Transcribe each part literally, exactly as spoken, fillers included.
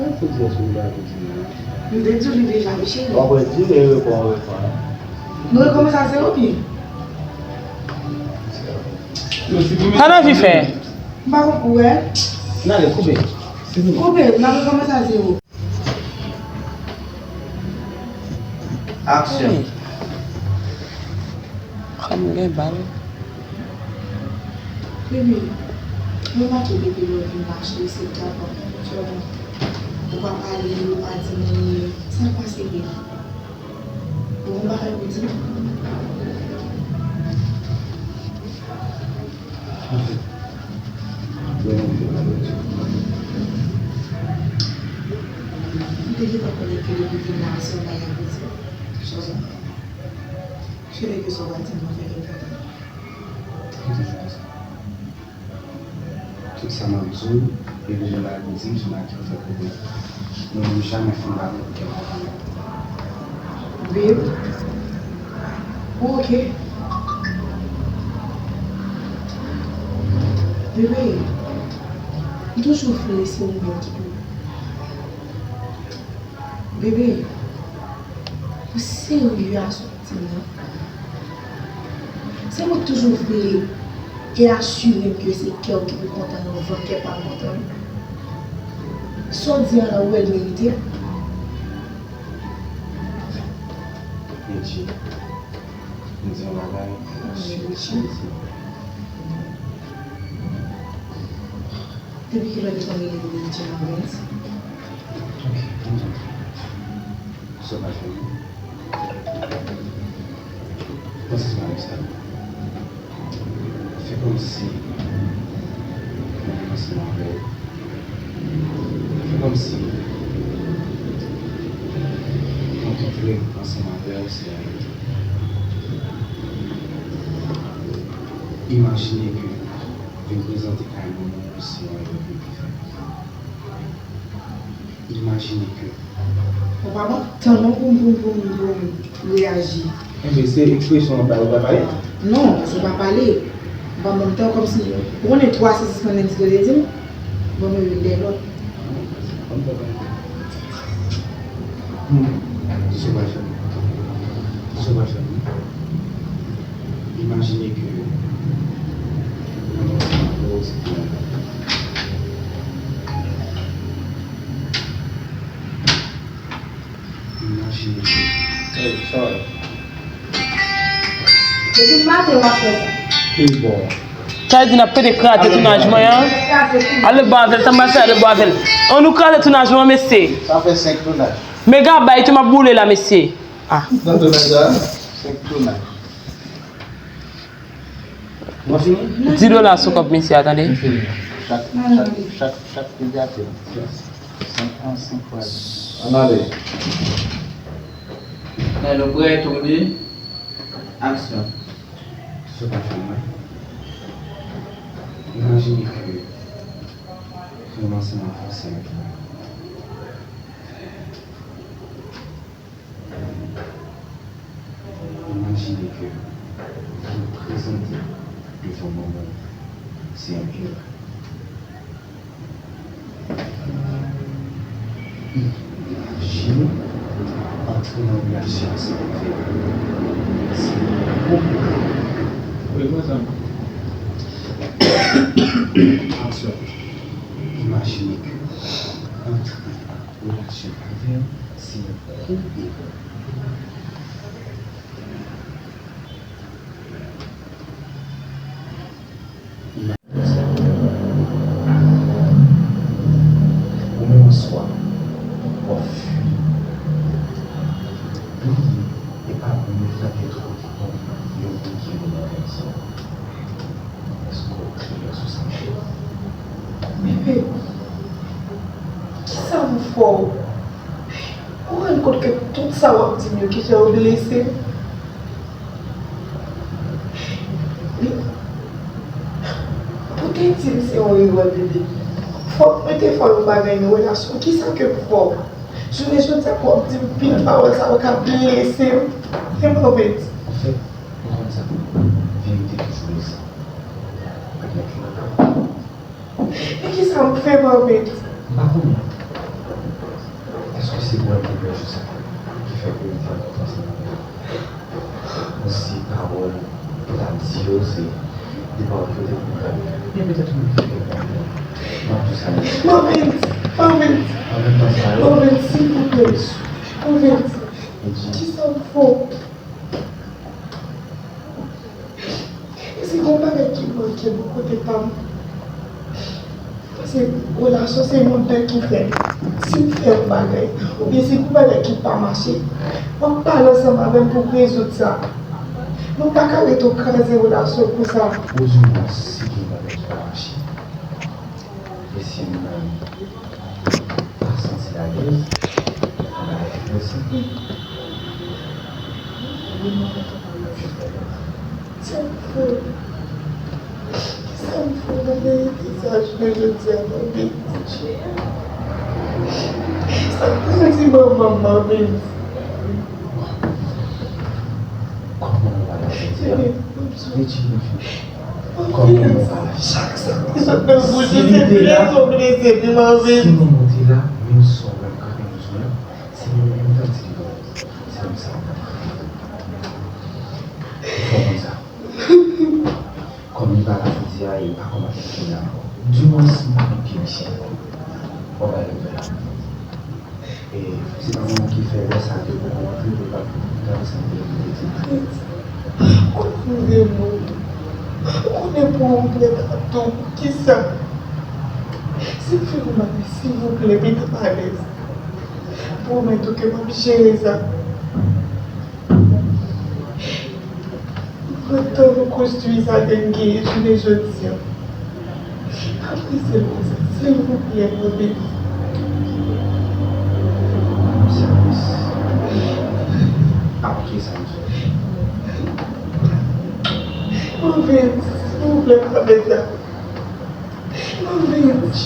Ou di èske ou pa vle di non? M te di w li deja, wi, cheri. W ap redi, e repran, repran. Nou rekòmanse a zewo byen. Sa n anvi fè? M pa konprann, ou wè? N ale, koupe. Koupe, n ap rekòmanse a zewo. Aksyon. Fanm gen bal. Bebe, mwen make depi lè w vin mache, se gad w ap fè. Ou pa pale, ou pa di m anyen. Sa k pase, bebe? Ou gon bagay pou di m? Anfèt, mwen menm, mwen pa gen tout. M te gentan konnen ke depi w vin la, se yon bagay pou di m. Chòz anfèt. Cheri, kisa w pral di m nan fè kèk tan? Ou toujou konsa. Tout sa m ap di w, e lè w la di m sou la ki w fè pwoblèm. Mwen menm, jamè fanm pa pran kè m. Babe, ou oke? Bebe, m toujou vle se ou menm ki pou. Bebe, ou serye a sou Timoun. Se mwen k toujou veye e asire m ke se kè w ki pou kontan anvan kè pa kontan. Sa w di a la, ou wè l merite? Richie, m di yon bagay, asire, asire. Depi kilè w te konn rele m Richie Marvens? Ok, ann tann. Sa w pral fè menm? Panse sou Vanessa. Fè kòmsi mwen ansanm avè l. Fè kòmsi mwen kontre ansanm avè l, se yon rèv. Imajine ke vin prezante kay manman w se yon rèv ke w te fè. Imajine ke. Ou pa ban m tan non pou m, pou m, pou m, pou m reyaji. Enben, se ekspresyon w ap bay, ou pa pale? Non, se pa pale. Ou pa ban m tan kòmsi, ou konnen twa sezisman lendi ke w te di m? Ban mwen youn dèyè lòt. Hmm. Kisa w pral fè? Kisa w pral fè? Imajine ke mwen ansanm avè w se te yon bagay. Imajine ke. Hey, sorry. Depi maten w ap fè sa. Ki bò? Sa vle di n ap pede kraze tounaj mwen an. Ale bò avè l, sa m pral fè ale bò avè l. Ann nou kraze tounaj mwen an, mesye. Sa fè senk tounaj. Megabay tou m ap boule la, mesye. Ah. Nan tounaj sa? Senk tounaj. Mwen fini? Dis dola sou kòb misye a, tande. M fini. Chak, chak, chak, chak figi a te senk an, senk fwa. Ann ale. Nan nou prè, tourne, aksyon. Sa w pral fè mwen? Imajine ke mwen ansanm avè w se yon rèv. Imajine ke vin prezante devan manman w se yon erè. Imajine antre nan relasyon ansanm avè l se yon gwo erè. Aksyon. Imajine ke antre nan relasyon avè l se yon gwo erè. Ou menm oswa w ap fini. Bliye e pa bliye nan tèt ou ke gon yon moun ki renmen avèk sa. Èske w klè sou sa, cheri? Bebe, kisa m fè w? Ou rann kont ke tout sa w ap di m yo ki fè w blese m? Ou te di m se yon erè, bebe. Fòk mwen te fè w yon bagay nan relasyon. Kisa ke m fè w? Jounen jodi a pou w ap di m pil pawòl sa yo k ap blese m. Fè m pran pèdi. Anfèt, ou konn sa, verite toujou blese. Ou mèt li. Men kisa m fè, Marvens? M pa konnen. Se pou mwen ki bèl jou sa ki fè ke m te ankontre ansanm avè w. Yon seri pawòl pou ta di yo, se li pa wè kote pou m prale. Men petèt ou menm ki fè pawòl. M ap di w sa. Marvens, Marvens, An menm tan sa yo, Marvens, silvouplè. Marvens, Edji. Kisa m fè w? Se yon bagay ki manke bò kote pa m. Paske relasyon se nou de ki fè. Si m fè yon bagay, oubyen si gen yon bagay ki pa mache, w ap pale ansanm avè m pou rezoud sa. Nou pa ka rete kraze relasyon konsa. Ou di m nan si gen bagay ki pa mache. E si m nan pa santi alèz, anba la fidèl santi. Sa m fè? Sa m fè nan verite sa jounen jodi a, Marvens? Sa m pral di manman m, Marvens? Kòman w pale jodi a? Edji, mon fi. Kòman w pale? Chak sa ki sot nan bouch ou, se blese w blese m, Marvens. Si manman w te la, menm sa w pral kanpe m di w la, se menm, menm tande li ban w. Se menm sa w t ap fè. Ou fè w konn sa. Kòm li pa la jodi a, e pa kòm avèk Kenya ankò. Dimwens, m pa konn ki misye ankò. W ap bay repèt la. E se pa mwen ki fè lè sa te poko rantre, pou l pa t gade sa m te vin te di. Ou konnen pou ou m prèt a tou, poukisa? Si m fè yon bagay, silvouplè, mete m alèz. Pwomèt ou ke m ap jere sa. M pran tan pou konstwi sa ke m genyen jounen jodi a. Apresye l konsa, silvouplè, Marvens. Sèvis. Aplike sa m di w. Marvens, silvouplè, pa fè sa. Marvens.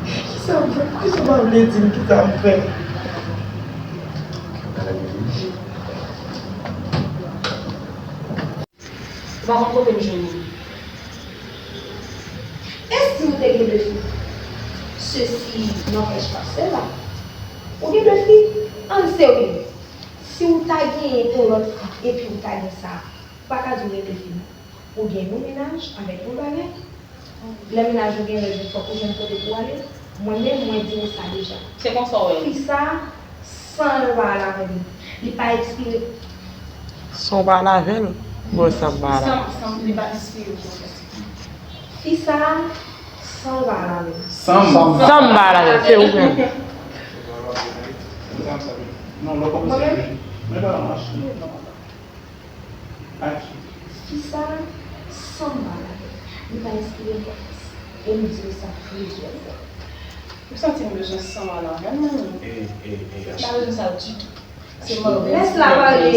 Kisa m fè? Poukisa w pa vle di m kisa m fè? Ou pa konn kote m jwenn li. E si w te gen de fi? Ceci n'empêche pas cela. Ou gen de fi? Ann serye. Si w ta genyen yon lòt fi epi w ta gen sa, ou pa ka di w rete fi non. Ou gen yon mennaj avèk yon bagay. Lè mennaj ou gen rezon, fòk ou jwenn kote pou w ale. Mwen menm, mwen di w sa deja. Se konsa w wè l. Fi sa, san l pa al avè m, li pa ekspire. San w pa al avè l? Bon, san m pa al avè l. San, san, li pa ekspire, w konprann. Fi sa, san l pa al avè m. San m. San m pa al avè l, se ou menm. Mwen menm? Fi sa, san m pa al avè l, li pa enspire m konfyans. E m di w sa plizyè fwa. Ou santi m bezwen san m al avè l, manmi? E, e, e, M pa bezwen sa ditou. Se Marvens ki fè m pale.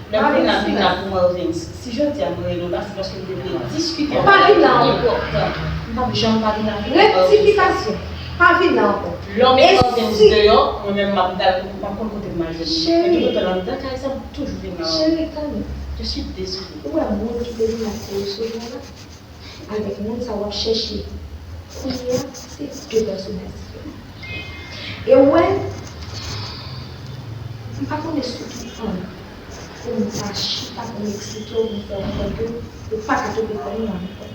Lè m vin la, m vin la pou Marvens. Si jodi a m rele w la, se paske m te vle diskite avè w. Pa vin la ankò. M p ap janm pa vin la pou Marvens. Rektifikasyon. Pa vin la ankò. Lè w met Marvens deyò, mwen menm m ap dal, m p ap konn kote m al jwenn li. Men toutotan l anndan kay sa, m toujou vin la. Cheri, kalme. Je suis désolée. Ou wè moun ki te vin la pou resevwa la? Avèk moun sa w ap chèche kounye a, se de pèsonaj diferan. E w wè, m pa konnen sou ki ann pou m ta chita pou m eksplike w, pou m fè w konprann ke ou pa ka twonpe kò w non avèk kò m.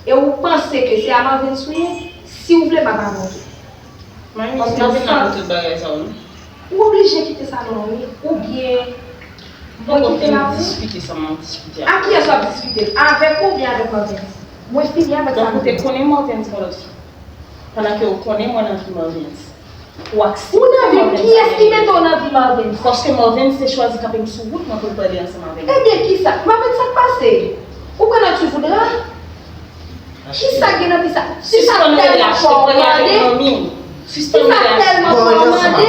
E ou panse ke se a Marvens ou ye? Si w vle, m ap avè w tou. Manmi, m pa vin la pou tout bagay sa yo non. Ou oblije kite sa non, wi. Oubyen mwen kite la pou ou? Diskite sa m ap diskite a. A kiyès w ap diskite l? Avèk ou oubyen avèk Marvens? Mwen fini avèk sa. Donk ou te konnen Marvens gon lòt fi? Pandan ke ou konnen mwen nan vi Marvens. Ou aksepte Marvens avèk mwen. Ou nan vi m? Kiyès ki mete w nan vi Marvens? Paske Marvens te chwazi kanpe m sou wout mwen pou l pale ansanm avè m. Ebyen kisa? Marvens, sa k pase? Ou pran nan ti voudra? Kisa gen nan fi sa? Fi sa tèlman fè w mande. Fi sa tèlman fè w mande.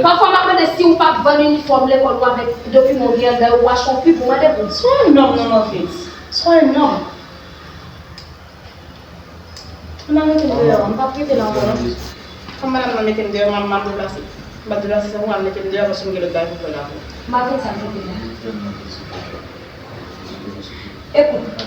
Pafwa m ap mande si ou p ap vann inifòm lekòl ou avèk dokiman w gen anndan yo, ou achte yon pli pou mande pou. Swa yon nonm non, Marvens. Swa yon nonm. Ou nan mete m deyò, m p ap rete la ankò non. Kòm madanm nan mete m deyò, m ap, m ap deplase. M ap deplase, se pou al mete m deyò paske m gen lòt bagay pou fè la ankò. Marvens, sa m mete m la. Ekout.